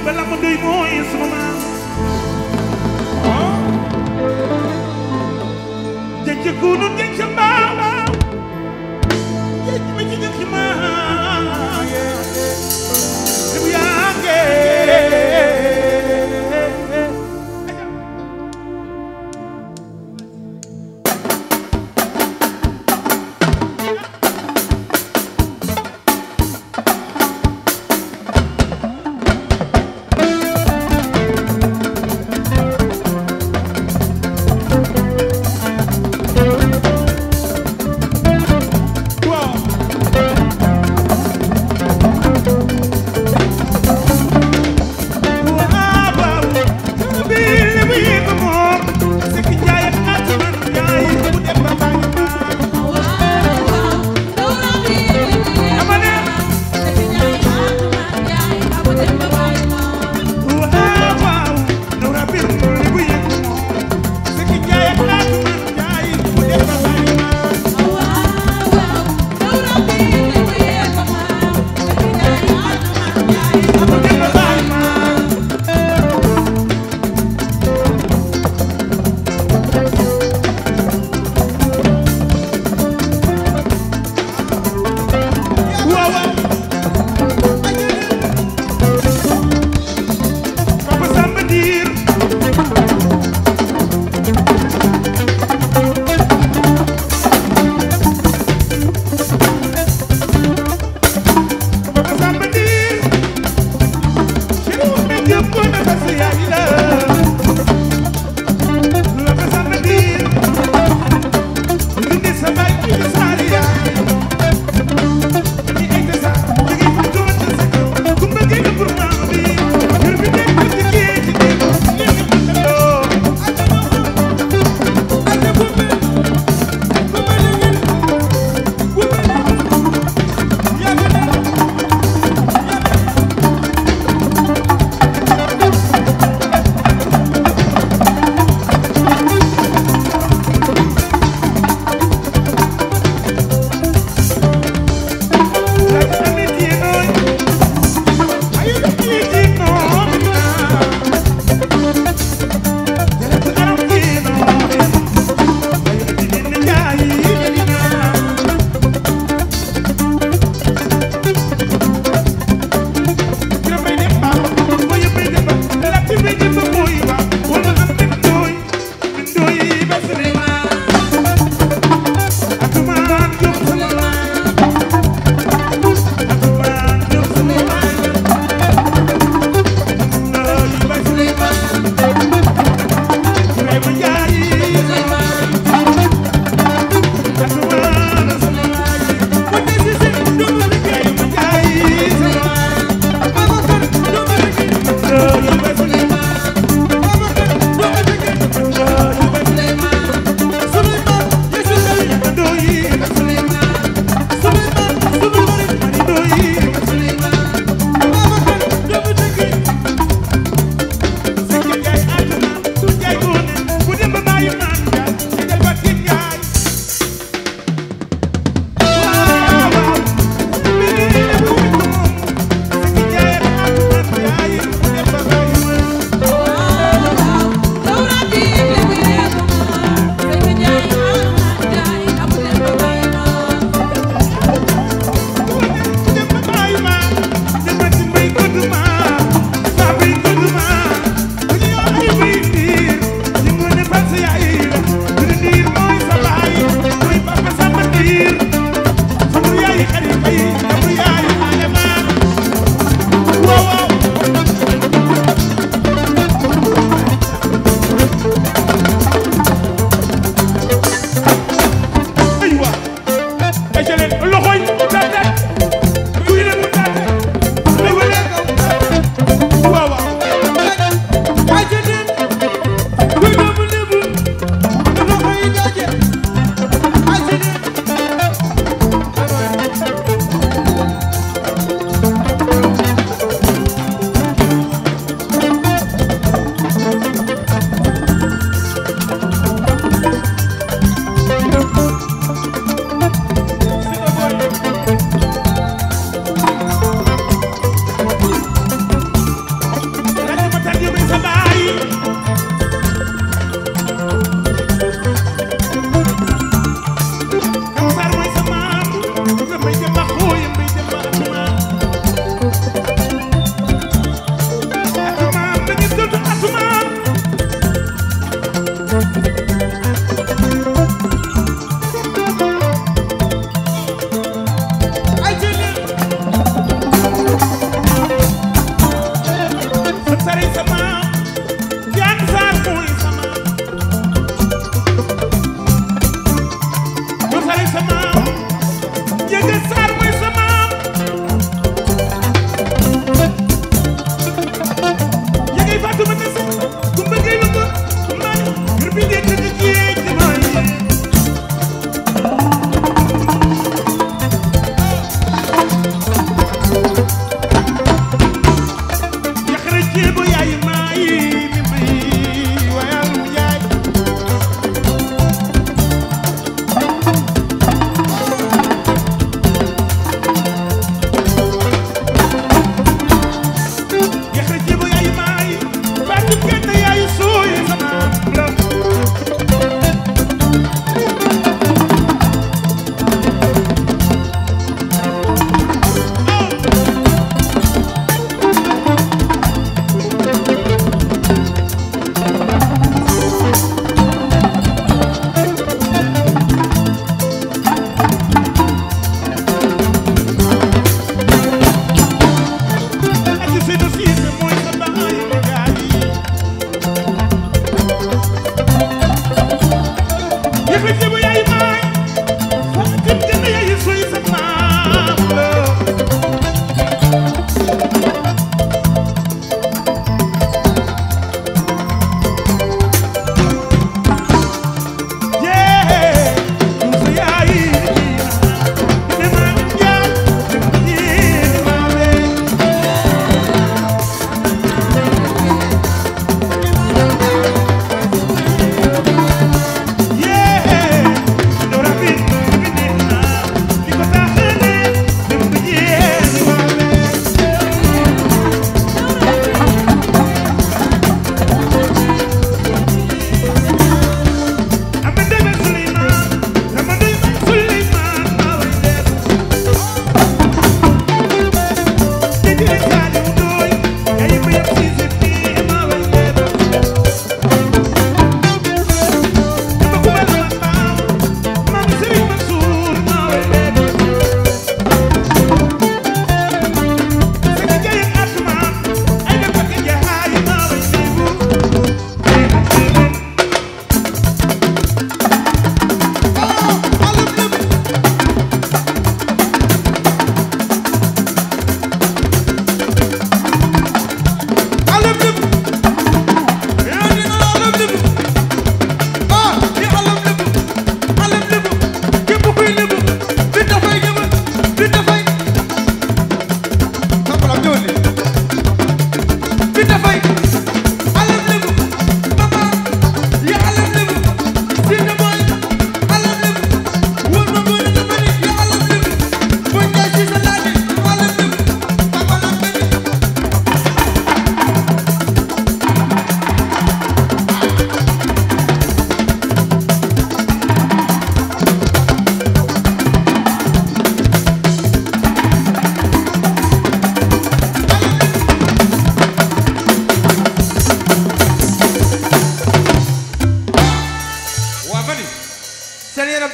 bala ma doy mooy sama maam jëcc kunu jëcc mbaaw jëcc ma ci jëcc maa yu yaange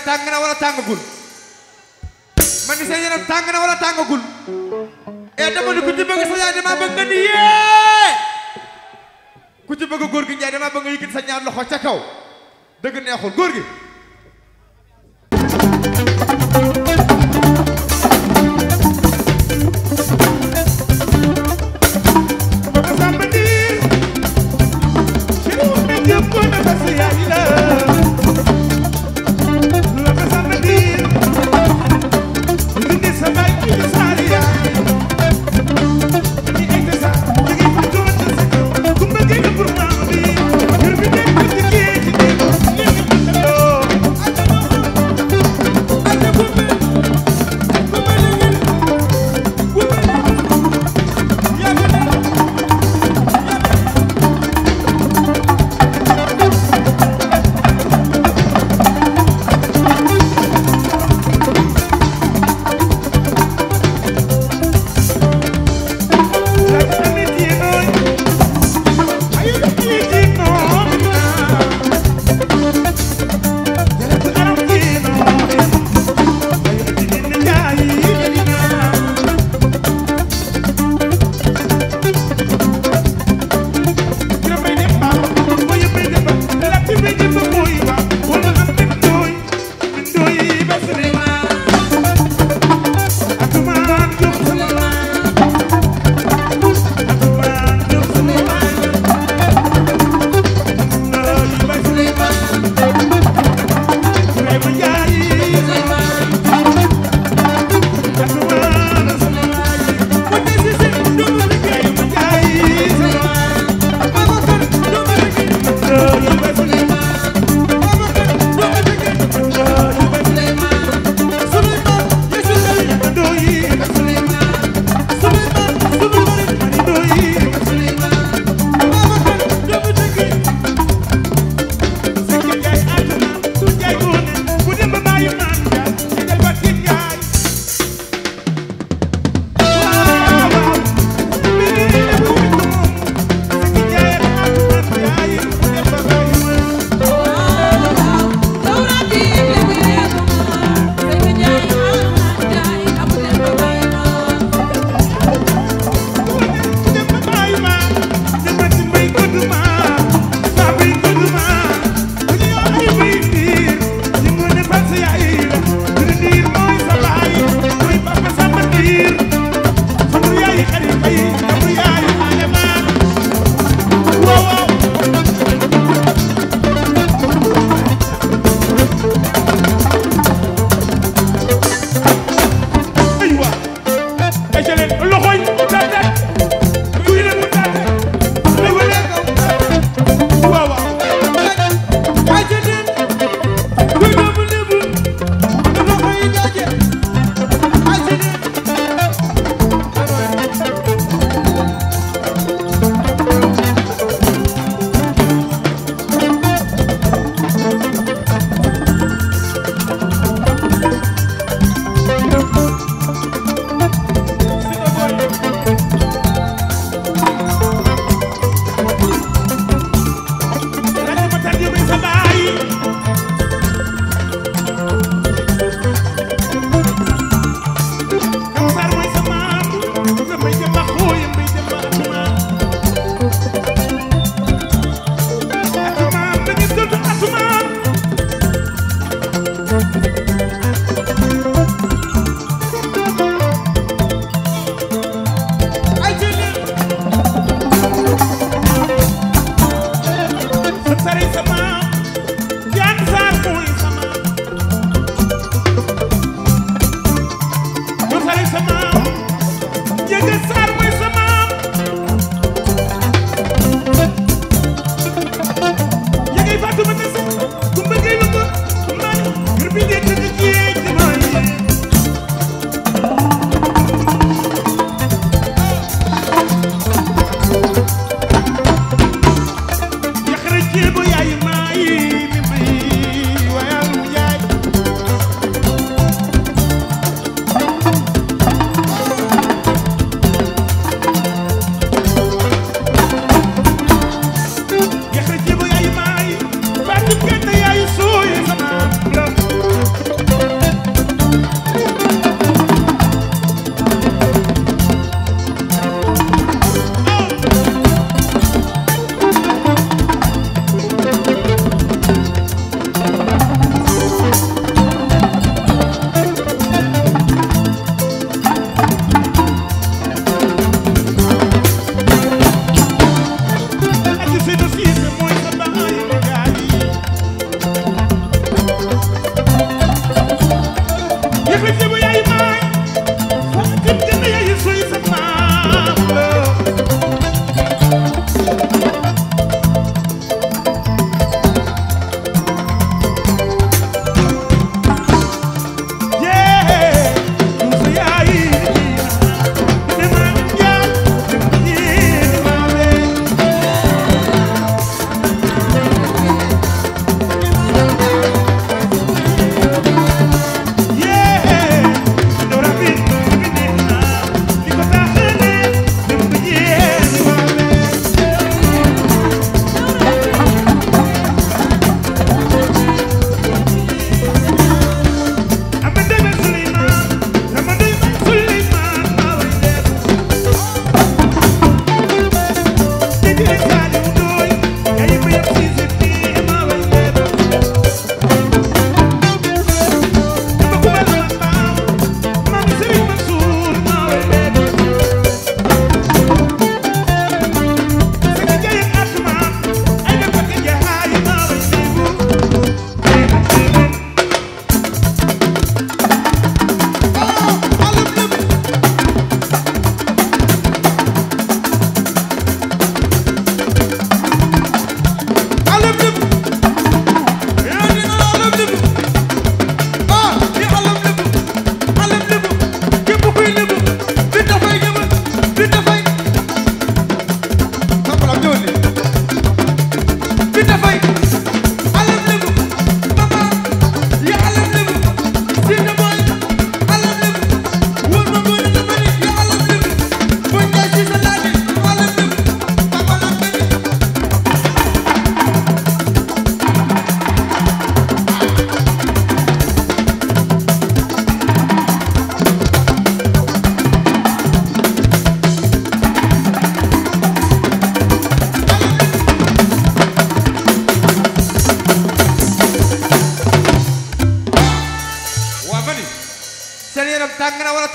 tàng na wala tàngagul man ni seen yaram tàng na wala tàngagul e dama ni ku ci bëgg sa yaay dama bëgg nga ni yee ku ci bëgg góor gi Njaay dama bëgg nga yëkkati sa ñaar loxo ca kaw dëgg neexul góor gi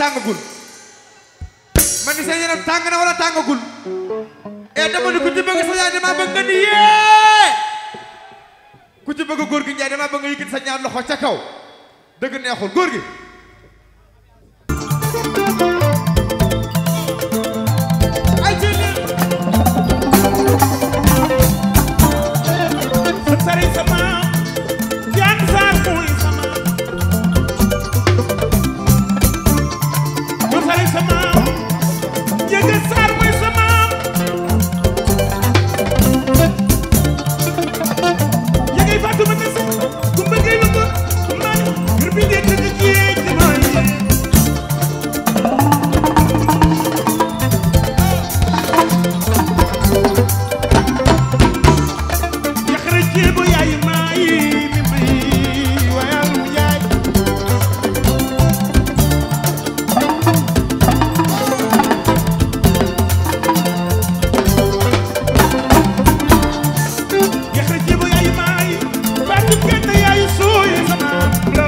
tàngagul man ni seen yaram tàng na wala tàngagul dama ni ku ci bëgg sa yaay dama bëgg nga ni yee ku ci bëgg góor gi Njaay dama bëgg nga yëkkati sa ñaar loxo ca kaw dëgg neexul góor gi ay jëlee sa sari sama jaan saar mooy sama sa sari sama jege saar mooy sama yege fatu ma tesi ku bëggee la ko man ngir bi ngeen tëdd ci jamono yaxara ceebo yaay maay mi may wayal yaay yaxara ceebo yaay maay fatu kenn yaay sooy sama la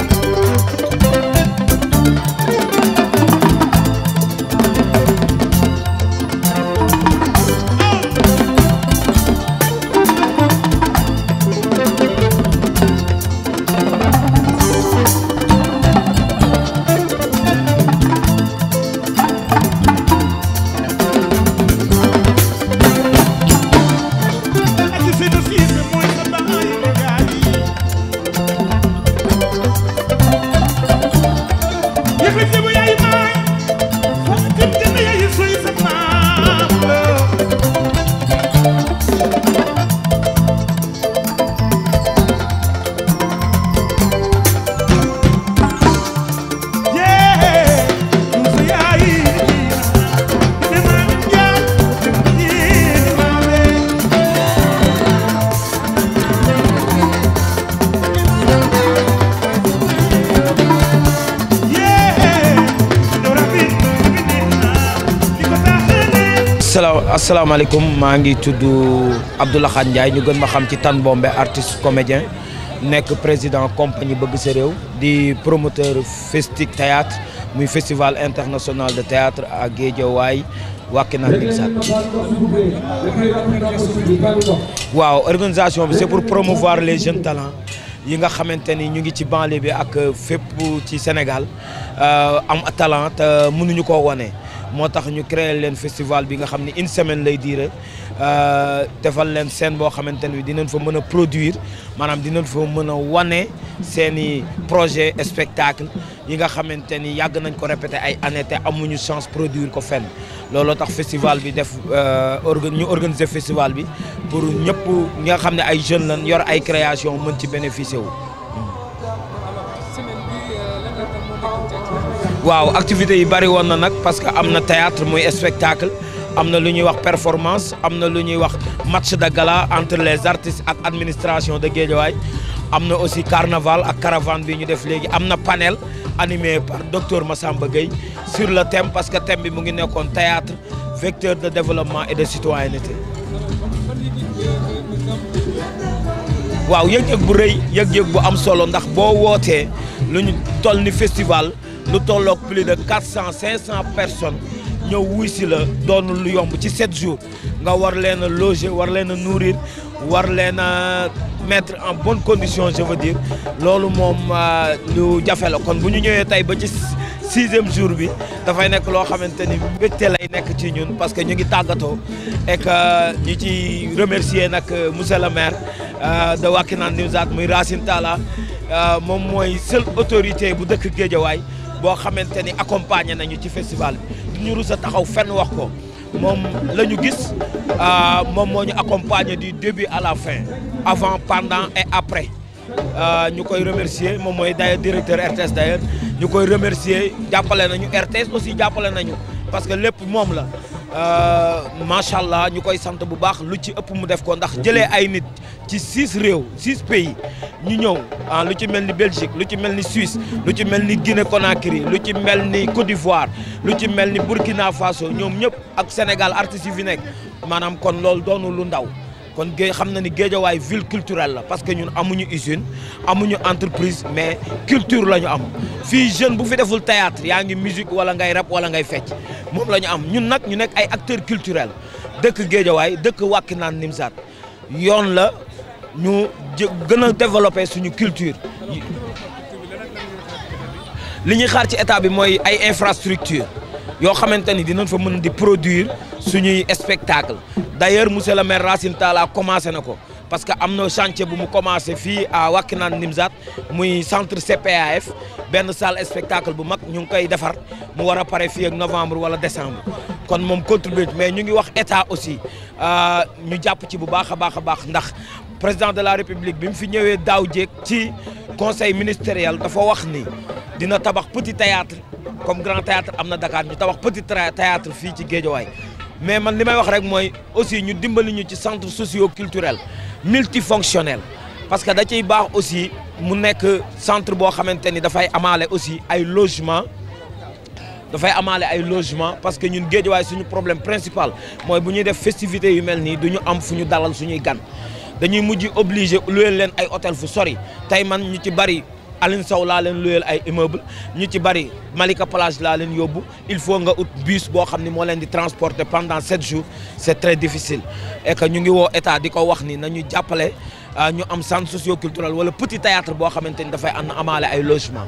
ak seen siis mooy sa baay yaay yaxara ceebo yaay maay fatu kenn yaay sooy sama la asalaamaaleykum maa ngi tudd Abdoulaye Ndiaye ñu gën ma xam ci Tan Bombe artiste comédien nekk président compagnie Bëgg Sa Réew di promoteur Festic Théâtre muy festival international de théâtre à Guédiawaye Wakhinane Nimzatt. waaw organisation bi c'est pour promouvoir les jeunes talents yi nga xamante ni ñu ngi ci banlieue bi ak fépp ci Sénégal am talent te mënuñu koo wane. moo tax ñu créer leen festival bi nga xam ne une semaine lay diire defal leen scène boo xamante ni dinañ fa mën a produire maanaam dinañ fa mën a wane seeni projet spectacle yi nga xamante ni yàgg nañ ko répété ay années te amuñu chance produire ko fenn looloo tax festival bi def ñu organiser festival bi pour ñëpp ñi nga xam ne ay jeunes lañ yor ay création mën ci bénéficier wu. waaw activités yi bari woon na nag parce que am na théâtre muy spectacle am na lu ñuy wax performance am na lu ñuy wax match de gala entre les artistes ak administration de Guédiawaye am na aussi carnaval ak caravane bi ñu def léegi am na panel animé par docteur Massamba Gueye sur le thème parce que thème bi mu ngi nekkoon théâtre vecteur de développement et de citoyenneté. waaw yëg-yëg bu rëy yëg-yëg bu am solo ndax boo wootee lu ñu toll ni festival lu tolloog plus de 400-500 personnes ñëw wuy si la doon lu yomb ci 7 jours nga war leen a loger war leen a nourrir war leen a mettre en bonne condition je veux dire loolu moom lu jafe la kon bu ñu ñëwee tey ba ci 6e jour bi dafay nekk loo xamante ni mbégte lay nekk ci ñun parce que ñu ngi tàggatoo et que ñu ci remercier nag monsieur le maire de Wakhinane Nimzatt muy Racine Talla moom mooy seule autorité bu dëkk Guédiawaye boo xamante ni accompagné nañu ci festival bi du ñu rus a taxaw fenn wax ko moom la ñu gis moom moo ñu accompagné du début à la fin avant pendant et après ñu koy remercier moom mooy d'ailleurs directeur RTS d'ailleurs ñu koy remercier jàppale nañu RTS aussi jàppale nañu parce que lépp moom la macha allah ñu koy sant bu baax lu ci ëpp mu def ko ndax jëlee ay nit ci 6 réew 6 pays ñu ñëw lu ci mel ni Belgique lu ci mel ni Suisse lu ci mel ni Guinée Conakry lu ci mel ni Côte d'Ivoire lu ci mel ni Burkina Faso ñoom ñëpp ak Sénégal artistes yi fi nekk maanaam kon loolu doonu lu ndaw kon xam na ni Guédiawaye ville culturelle la parce que ñun amuñu usine amuñu entreprise mais culture la ñu am fii jeune bu fi deful théâtre yaa ngi musique wala ngay rap wala ngay fecc moom la ñu am ñun nag ñu nekk ay acteurs culturels dëkk Guédiawaye dëkk Wakhinane Nimzatt yoon la ñu gën a développer suñu culture li ñuy xaar ci état bi mooy ay infrastructure yoo xamante ni dinañ fa mën di produire suñuy spectacle d'ailleurs monsieur le maire Racine Talla commencé na ko parce que am na chantier bu mu commencé fii à Wakhinane Nimzatt muy centre CPAF benn salle spectacle bu mag ñu ngi koy defar mu war a pare fii ak novembre wala décembre kon moom contribué mais ñu ngi wax état aussi ñu jàpp ci bu baax a baax ndax président de la république bi mu fi ñëwee daaw jéeg ci conseil ministériel dafa wax ni dina tabax petit théâtre comme grand théâtre am na Dakar ñu tabax petit théâtre fii ci Guédiawaye mais man li may wax rek mooy aussi ñu dimbali ñu ci centre socio-culturel multifonctionnel parce que da ciy baax aussi mu nekk centre boo xamante ni dafay amaale aussi ay logement parce que ñun Guédiawaye suñu problème principal mooy bu ñuy def festivité yu mel nii du ñu am fu ñu dalal suñuy gan dañuy mujj obligé luyeel leen ay hôtel fu sori tey man ñu ci bari Aline Sow laa leen luyeel ay immeuble ñu ci bari Malika Plage laa leen yóbbu il faut nga ut bus boo xam ni moo leen di transporter pendant 7 jours c'est très difficile et que ñu ngi woo état di ko wax ni nañu jàppale ñu am centre socio-culturel wala petit théâtre boo xamante ni dafay amaale ay logement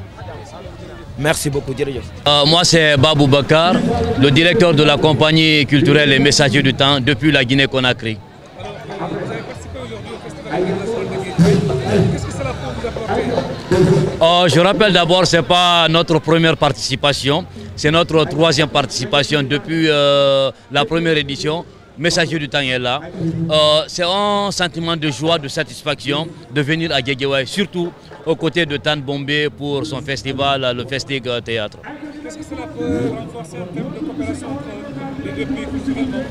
merci beaucoup jërëjëf. Moi c'est Babou Bakar, le directeur de la compagnie culturelle Les Messagers du Temps depuis la Guinée-Conakry. Je rappelle d'abord, ce n'est pas notre première participation, c'est notre 3e participation depuis la première édition. Messager du Temps est là. C'est un sentiment de joie, de satisfaction de venir à Guédiawaye, surtout aux côtés de Tan Bombé pour son festival, le Festig Théâtre. Qu'est-ce que cela peut renforcer en termes de coopération entre les deux pays culturellement?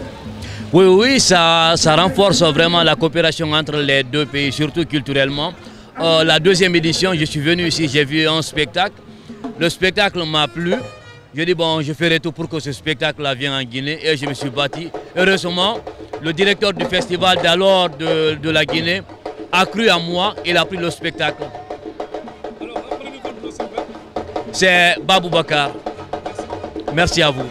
Oui, ça renforce vraiment la coopération entre les deux pays, surtout culturellement. La 2e édition, je suis venu ici, j'ai vu un spectacle. Le spectacle m'a plu. Je dis bon, je ferai tout pour que ce spectacle vienne en Guinée et je me suis battu. Heureusement, le directeur du festival d'alors de la Guinée a cru en moi, il a pris le spectacle. C'est Babou Bakar. Merci à vous.